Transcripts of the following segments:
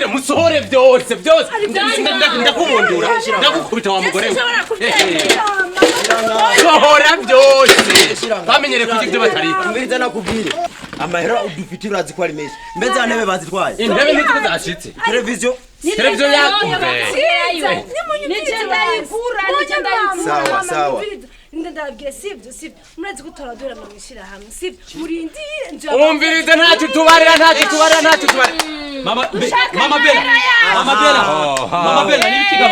Ndababwire musohore byose byose. Ndakubundura, ndagukubita wa mugore we. Sohora byose, bamenyere kurya ibyo batari. Umviriza, nakubwire, amahera udufite urazi ko ari menshi. Mbe za ntebe bazitwaye? Intebe ntiziba zashitse. Televiziyo? Televiziyo yakumve. Sawa, sawa. Ndababwiye, sibyo? Sibyo, murazi ko turadura mu ishyirahamwe, sibyo? Murindire. Umvirize, ntacyo tubarira, ntacyo tubarira, ntacyo tubarira. Mama be, Mama Bella, Mama Bella, Mama Bella, nibiki nga?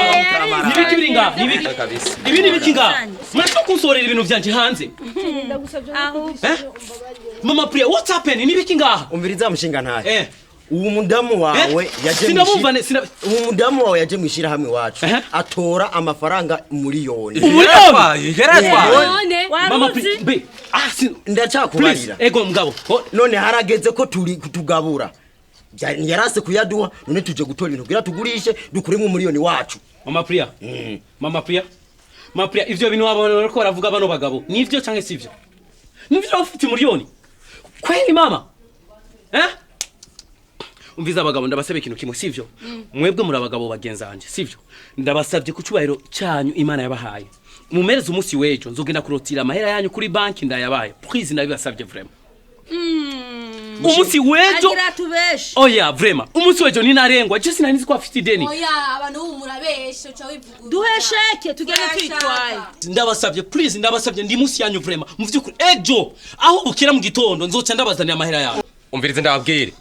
Nibiki biri ngaha? Nibiki? Kabisa. Ibi nibiki ngaha? Murashaka kunsohorera ibintu vyanje hanze? Ndagusabye. Eh? Mama Priya, what's happening? Nibiki ngaha? Umviriza, mushinga ntahe. Eh. Uwo mudamu wawe Eh? yaje Sinabumva sina uwo mudamu wawe yaje mwishirahamwe wacu atora amafaranga miliyoni. Umuriyoni? Yaratwaye. Mama Priya, be. Ah, sin Please, Ndacakubarira. ego mugabo. Oh, None harageze ko turi kutugabura. Yarase kuyaduha, none tuje gutora ibintu kugira tugurishe, dukuremo miliyoni wacu. Mama Priya. Mama Priya. Mama Priya, ivyo bintu wabona bariko baravuga bano bagabo. Nivyo canke sivyo? Nivyo, ufite umuriyoni? Kweli mama? Eh? Umviza abagabo, ndabasaba ikintu kimwe, sivyo? Mwebwe muri abagabo bagenzanje, sivyo? Ndabasabye ku cyubahiro cyanyu Imana yabahaye. Mumereze umunsi w'ejo nzogenda kurotira amahera yanyu kuri banki ndayabaye. Please, ndabibasabye vraiment. Umunsi w'ejo. Agira tubeshe. Oya, vraiment. Umunsi w'ejo ninarengwa, je sinari nzi ko afite ideni. Oya, abantu ubu murabeshe, uca wivuga. Duhe sheke tugende twitwaye. Ndabasabye, please, ndabasabye, ndi munsi yanyu vraiment. Mu vy'ukuri, ejo aho bukera mu gitondo nzoca ndabazanira amahera yanyu. Umvirize, ndababwire,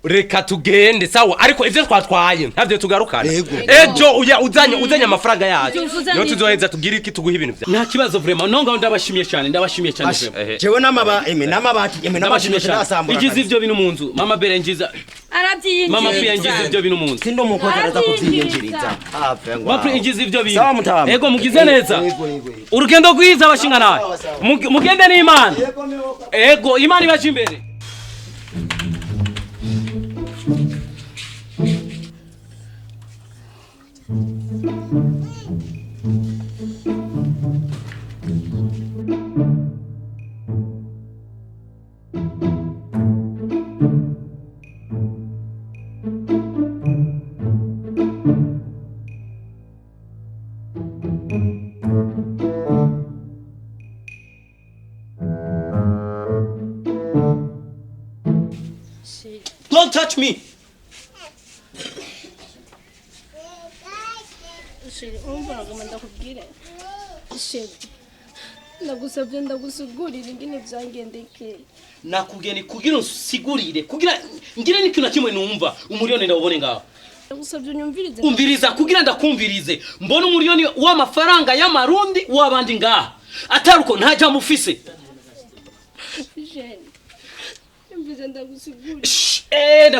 reka tugende, sawa, ariko ivyo twatwaye ntavyo tugarukana. Yego. Ejo uya uzanye amafaranga yacu. Ivyo uvuze niyo ni- tuzoheza tugire iki, tuguhe ibintu vya Nta kibazo vraiment. No ngaho ndabashimiye cyane, ndabashimiye cyane vraiment. Jewe n'amaba eme n'amabati eme n'amabati. Ndabashimiye cyane. Ndasambura. Igize ivyo bintu mu nzu, Mama Bere, ngiza Mama Priya, ngize ivyo bintu mu nzu. Sindo mukozi araza kuvyiyinjiriza. Ave ngo. Mama Priya, ngize ivyo bintu. Sawa mutama. Ego, mugize neza. Yego, yego, yego. Urugendo rwiza, abashinga nawe. Sawa, sawa. Mugende n'Imana. Ego, Imana ibaje imbere. Don't touch me. Chéri, urumva nagomba ndakubwire, chéri, ndagusabye ndagusigurira ingene vyangendekeye. Nakubwiye ni kugira unsigurire, kugira ngire n'ikintu na kimwe numva, umuriyoni ndawubone ngaho. Ndagusabye unyumvirize. Umviriza, kugira ndakumvirize, mbona umuriyoni w'amafaranga y'amarundi w'abandi ngaha, atari uko ntajya mufise. Chéri, nyumvirize ndagusigurira. Shh, eh,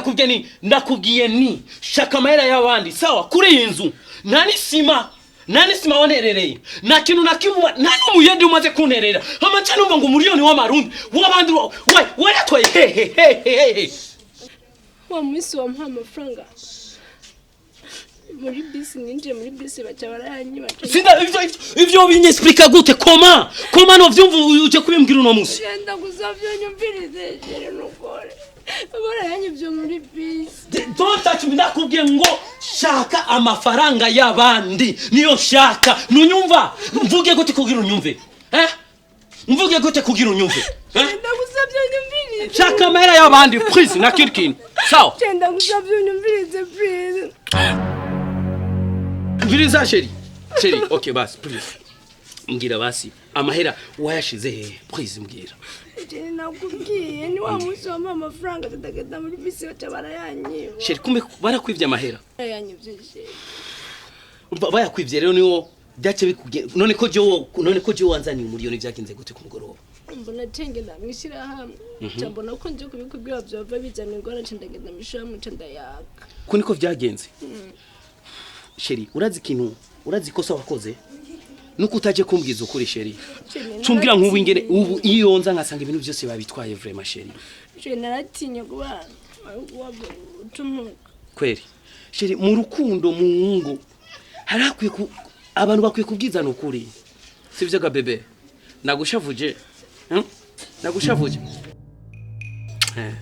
ndakubwiye ni shaka amahera y'abandi, sawa? Kuri iyi nzu nta n'isima, nta n'isima wanerereye, nta kintu na kimwe, nta n'umuyede umaze kunterera. Hama nca numva ngo umuriyoni w'amarundi w'abandi wayatwaye hehe hehe hehe? Wa munsi wamuha amafaranga muri bisi, ninjiye muri bisi baca barayanyiba. Sinda ivyo binyexplica gute? Koma no vyumva uje kubimbwira uno munsi? Ndagusabye unyumvirize, chéri, nukore barayanyivye muri bisi. Don't touch me. Ndakubwiye ngo shaka amafaranga y'abandi, niyo shaka. Nunyumva? Mvuge gute kugira unyumve? Eh, mvuge gute kugira unyumve? Eh? Ndagusabye unyumvirize. Shaka amahera y'abandi, please, na kindi kintu, sawa? Chéri, ndagusabye unyumvirize, please. Mviriza, chéri, chéri, okay, basi, please, mbwira basi, amahera wayashize hehe? Please, mbwira. Chéri, nakubwiye, ni wa munsi wamuha amafaranga tutagenda muri bisi baca barayanyiba. Chéri, kumbe barakwivye amahera? Barayanyivye, chéri. Bayakwivye rero niwo byace bikuge. None ko jewe wanzaniye umuriyoni, vyagenze gute ku mugoroba? Mbona cengenda mw'ishirahamwe, nca mbona ko nje kubikubwira vyova bizana ingorane, nca ndagenda mw'ishirahamwe, nca ndayaka. Ko niko vyagenze, chéri? Urazi ikintu, urazi ikosa wakoze nuko utaje kumbwiza ukuri, chéri. Chéri, Cumbwira nk'ubu ingene naratinye. ubu iyo nza nkasanga ibintu byose babitwaye, vraiment, chéri. Chéri, naratinye kuba ucumuka. Kweri, chéri, mu rukundo, mu ngo hari hakwiye abantu bakwiye kubwizana ukuri, sivyo ga bébé? Nagushavuje, Nagushavuje. Eh.